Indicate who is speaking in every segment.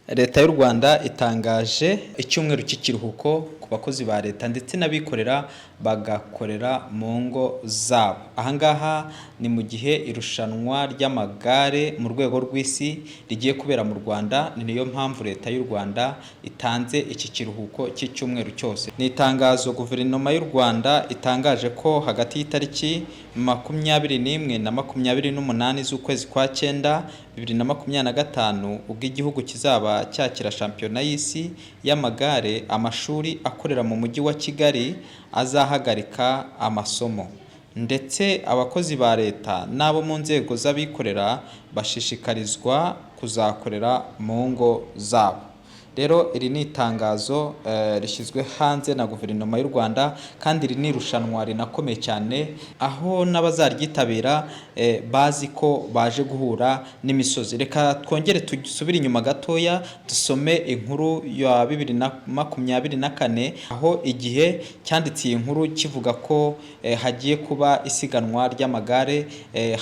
Speaker 1: Leta y'u Rwanda itangaje icyumweru cy'ikiruhuko ku bakozi ba leta ndetse n'abikorera bagakorera mu ngo zabo. Aha ngaha ni mu gihe irushanwa ry'amagare mu rwego rw'isi rigiye kubera mu Rwanda, ni niyo mpamvu Leta y'u Rwanda itanze iki kiruhuko cy'icyumweru cyose. Ni itangazo Guverinoma y'u Rwanda itangaje ko hagati y'itariki 21 na 28 z'ukwezi kwa cyenda 2025, ubwo igihugu kizaba cyakira shampiyona y'isi y'amagare, amashuri akorera mu mujyi wa Kigali azahagarika amasomo, ndetse abakozi ba leta n'abo mu nzego z'abikorera bashishikarizwa kuzakorera mu ngo zabo. Rero iri ni itangazo rishyizwe hanze na Guverinoma y'u Rwanda, kandi iri ni irushanwa rinakomeye cyane, aho n'abazaryitabira bazi ko baje guhura n'imisozi. Reka twongere dusubire inyuma gatoya dusome inkuru ya 2024, aho Igihe cyanditse iyi nkuru kivuga ko hagiye kuba isiganwa ry'amagare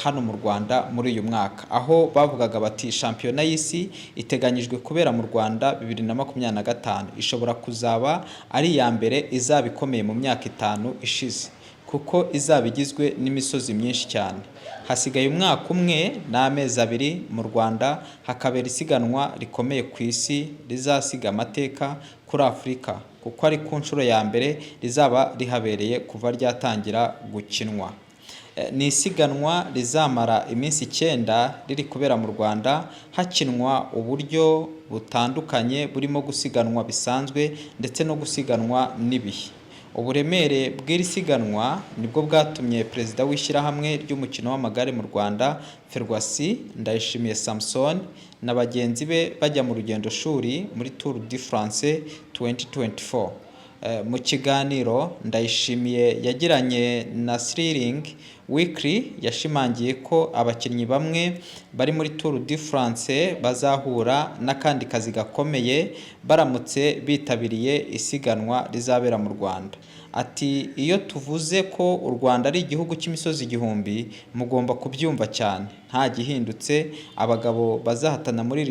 Speaker 1: hano mu Rwanda muri uyu mwaka, aho bavugaga bati: "Shampiyona y'isi iteganyijwe kubera mu Rwanda 2025 ishobora kuzaba ari iya mbere izaba ikomeye mu myaka 5 ishize, kuko izaba igizwe n'imisozi myinshi cyane." Hasigaye umwaka umwe n'amezi 2 mu Rwanda hakabera isiganwa rikomeye ku isi rizasiga amateka kuri Afurika, kuko ari ku nshuro ya mbere rizaba rihabereye kuva ryatangira gukinwa. Ni isiganwa rizamara iminsi 9 riri kubera mu Rwanda, hakinwa uburyo butandukanye burimo gusiganwa bisanzwe ndetse no gusiganwa n'ibihe. Uburemere bw'iri siganwa nibwo bwatumye Perezida w'Ishyirahamwe ry'Umukino w'Amagare mu Rwanda, FERWACY, Ndayishimiye Samson, na bagenzi be bajya mu rugendo shuri muri Tour de France 2024. Mu kiganiro Ndayishimiye yagiranye na Cycling Weekly, yashimangiye ko abakinnyi bamwe bari muri Tour de France bazahura n'akandi kazi gakomeye baramutse bitabiriye isiganwa rizabera mu Rwanda. Ati: "Iyo tuvuze ko u Rwanda ari igihugu cy'imisozi igihumbi, mugomba kubyumva cyane. Nta gihindutse, abagabo bazahatana muri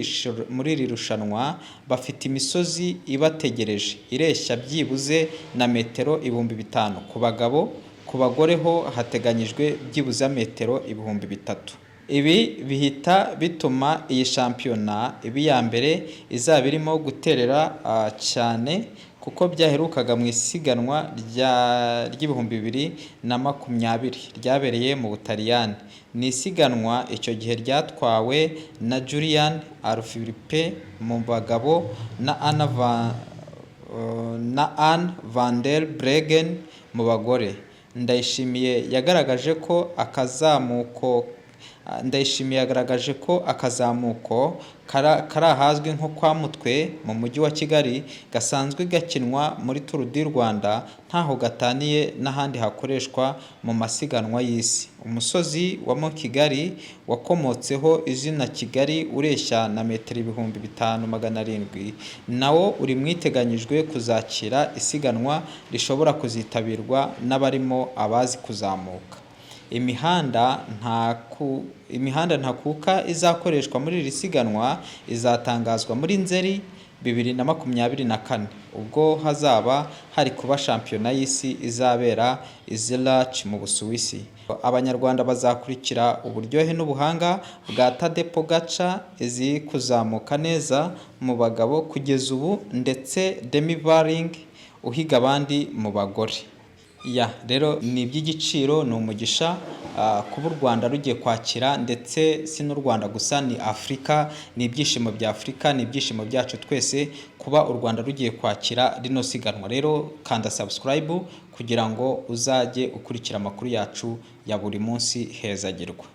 Speaker 1: iri rushanwa bafite imisozi ibategereje ireshya byibuze na metero 5000 ku bagabo, ku bagore ho hateganyijwe byibuze metero 3000. Ibi bihita bituma iyi shampiyona iba iya mbere izaba irimo guterera cyane, kuko byaherukaga mu isiganwa ry'ibihumbi 2020 ryabereye mu Butaliyani. Ni isiganwa icyo gihe ryatwawe na Julian Alaphilippe mu bagabo na Anna van der Breggen mu bagore." Ndayishimiye yagaragaje ko akazamuko kari ahazwi nko kwa Mutwe mu Mujyi wa Kigali gasanzwe gakinwa muri Tour du Rwanda ntaho gataniye n'ahandi hakoreshwa mu masiganwa y'isi. Umusozi wa Mont Kigali wakomotseho izina Kigali ureshya na metero 5700, nawo uri mu iteganyijwe kuzakira isiganwa rishobora kuzitabirwa n'abarimo abazi kuzamuka. Imihanda ntakuka izakoreshwa muri iri siganwa izatangazwa muri Nzeri 2024, ubwo hazaba hari kuba shampiyona y'isi izabera i Zurich mu Busuwisi. Abanyarwanda bazakurikira uburyohe n'ubuhanga bwa Tadej Pogacar izi kuzamuka neza mu bagabo kugeza ubu, ndetse Demi Vollering uhiga abandi mu bagore. Ya rero ni iby'igiciro, ni umugisha kuba u Rwanda rugiye kwakira, ndetse si n'u Rwanda gusa, ni Afurika, ni ibyishimo bya Afurika, ni ibyishimo byacu twese kuba u Rwanda rugiye kwakira rino siganwa. Rero kanda subscribe kugira ngo uzajye ukurikira amakuru yacu ya buri munsi. Hezagirwa.